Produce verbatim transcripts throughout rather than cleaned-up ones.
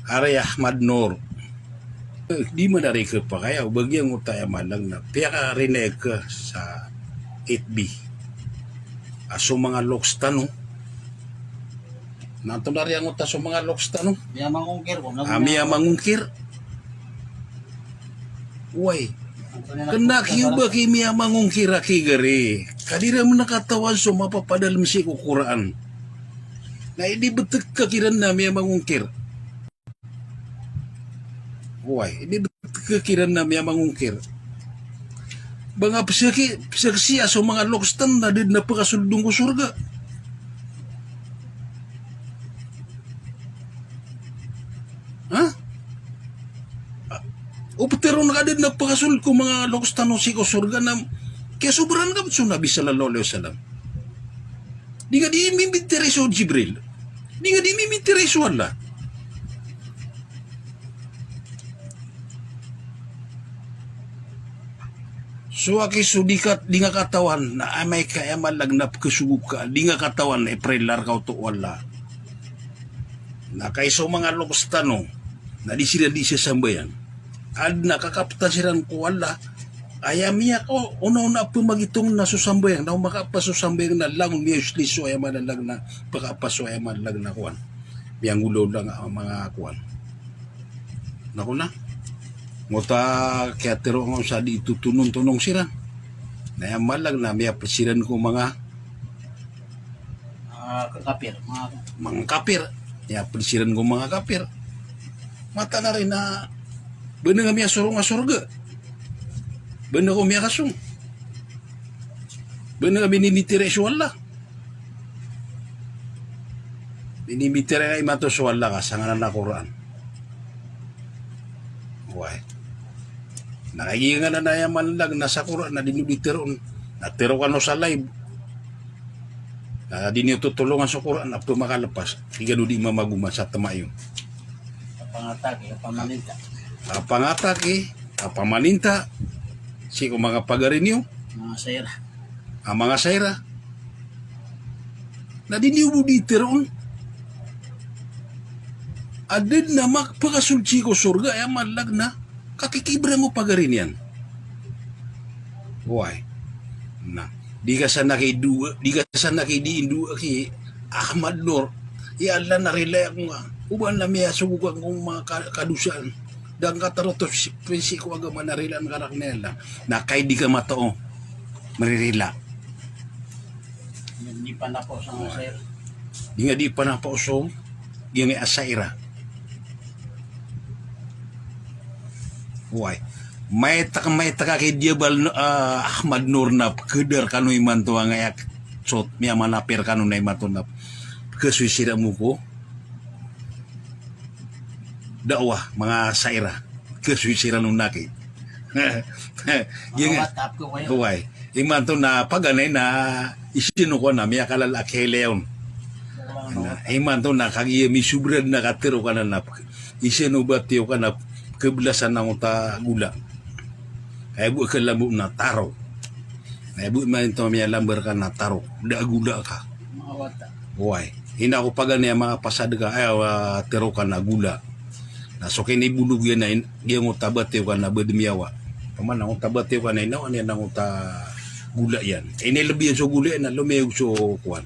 Ari Ahmad Noor. Di man ari khapakay a, o ba giyangkoto aya maana na piyakarineg ka sa F B a so manga loks tano. Na antonaa ari angkoto a so manga loks tano? Miyamangongkir ko, ah, miyamangongkir. Wai. Kena ki o ba ki miyamangongkir a kigari. Ka di iran man katawan so mapapadalem sii ko Qur'an. Na inibeteg ka kiran na miyamangongkir. Wai, inibeteg ka kiran na miyamangongkir. Ba nga peseki, peseksi a so manga loks tano na da den a pekasold on ko sorga. Ha? O peteroon ka da den a pekasold ko manga loks tano sii ko sorga na kiyasobra ngka bet so Nabi sallallahu alaihi wasallam. Di nga di mimitiray so Jibril. Di nga di mimitiray so Allah. So aki so di ka, di nga katawan na amay ka aya maana na pekesogo ka, di nga katawan na iprila reka oto o Allah. Na kay so manga loks tano na di siran di sasambayang. Aden a kakapetan siran ko Allah. Aya miyakaona-ona a pemagitong na so sambayang, na o makapas so sambayang na langon miyayos liso aya maana na pekapas so aya maana na kowan. Miyanggolawla nga manga kowan. Na ko na. Ngoto a kiyatero nga on sa di totonong-tonong siran. Na aya maana na miyaped siran ko manga Ah, ka-, kapir, manga manga kapir. Aya ped siran ko manga kapir. Mataan ari na ba den a miyasorong a sorga. Ba den a ko miyakasong. Ba den a minimitiray so Allah. Minimitiray na imanto so Allah ka sangkanan a Qur'an. Wai. Na kagiya nganan aya maana na sa Qur'an na di niyo di teroon. Na tero kano sa live. Na di niyo totolongan so Qur'an a pemakalepas. Di kano di mamagoman sa tema iyo. Kapangataki, kapamaninta. Kapangataki, kapamaninta. Sii ko manga pagari niyo. Manga saira. A manga saira. Na di niyo bo di teroon. Aden a mapekasold sii ko sorga, aya maana na kakikibrang o pagari niyan. Wai. Na, di ka san aki dowa, di ka san aki di indowa ki Ahmad Noor. Ya Allah, na rila ako nga. O ba na miyasogo ka ko manga ka-, kadosaan. Da ngka tarotop si, prinsip ko agama na rilaan ka raken o Allah. Na kay di ka matao maririla. Di panapaw sa manga saira. Di nga di panapaw so giyangkai a saira. Wai. Maitek, maitek aki Jabal, ah, Ahmad Noor na pekedar kano imanto a ngaya sot, miyamanapir kano na imanto na pekesoy siran mo ko da'wah, manga saira. Kesoy siran o naki. Giyangkai. Wai. Imanto na paganay na isino ko na miyakalala a keleon. Na imanto na kagiya misobra den a katero ka na na isino batiyo ka na kebelasan angkoto a gola. Aya bo a kelambo na taro. Aya bo imanto miyalambar ka na taro. Da a gola ka. Wai. Ina ko paganay a manga pasad ka, aya, wa, tero ka na gola. Na so kinibolog iyan na in-, giyangkoto a batiyo ka na ba den miyawa. Paman angkoto a batiyo ka na inawa niyan angkoto a gola iyan. Inileb iyan so gola iyan na lomiyog so kowan.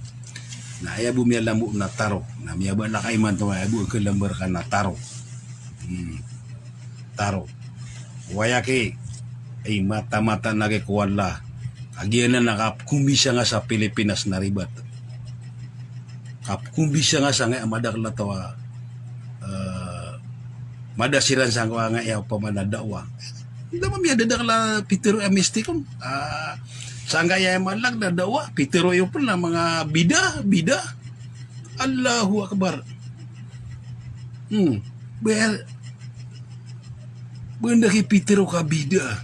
Na aya bo miyalambo na taro. Na miyabala ka imanto, aya bo a kelambar ka na taro. Hmm. Taro. Wai aki, ay, mataan-mataan aki ko Allah. Kagiya na kapekombisa nga sa Pilipinas na ribat. Kapekombisa nga sangkaya madakel a taw a, eh, mada siran sangkaya opama na da'wah. Da mambo miyadadakel a pitero a mistik on. Ah, sangkaya malag na da'wah, pitero iyo pen a manga bida, bida. Allahu Akbar. Hmm. Ber-, Benda ki pitero ka bida.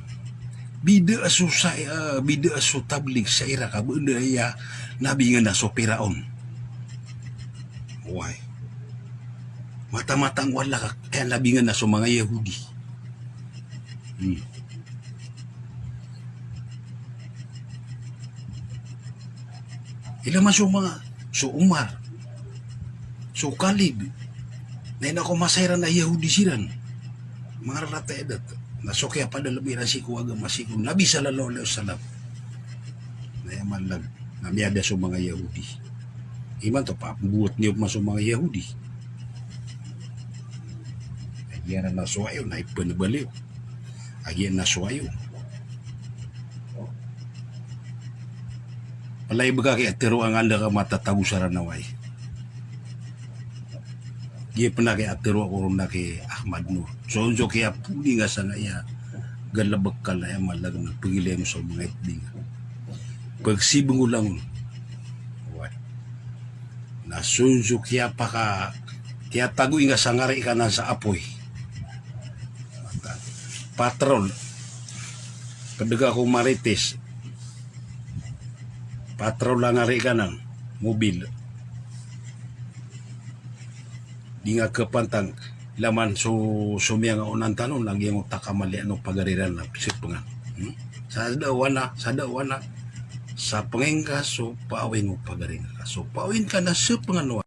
Bida so sa-, eh, bida so tablig sa ira ka benda iya nabingan a so Piraon. Wai. Mata-mata ngko Allah ka kaya nabingan a so manga Yahudi. Hmm. Ila man so manga, so Umar, so Khalid, Na ino ko masa iran a Yahudi siran. Mangararata i adat. Na so kiyapadalm iran sii ko agama sii ko Nabi sallallahu alaihi wasallam. Na aya malag na miyada so manga Yahudi. Imanto pmbowat niyo pman so manga Yahudi. Aya na so ayo na ipanbaliyo. Agi na so ayo. Palaya baka ki atero anganda ka matatago sa Ranaway. Giya pn a ki atero ako ron a ki Ahmad Noor. So onso ki apodinga sangkaya galbk ka na aya malag na pagilay mo so manga itdinga. Pagsibngolang on. Oway. Na so onso kiyapaka, kiyatago ingka sa ngari kanan sa apoy. Patrol. Pd ka ko Marites. Patrol a ngari kanan. Mobil. Di nga khapantang. Laman so, so miyangaoona tano na giyangkoto a kamalian o pagari ran na srpngan. Hmm? Sa da wana, sa da wana. Sa pngingka so paawing o pagari ngka. So paawing ka na srpngan o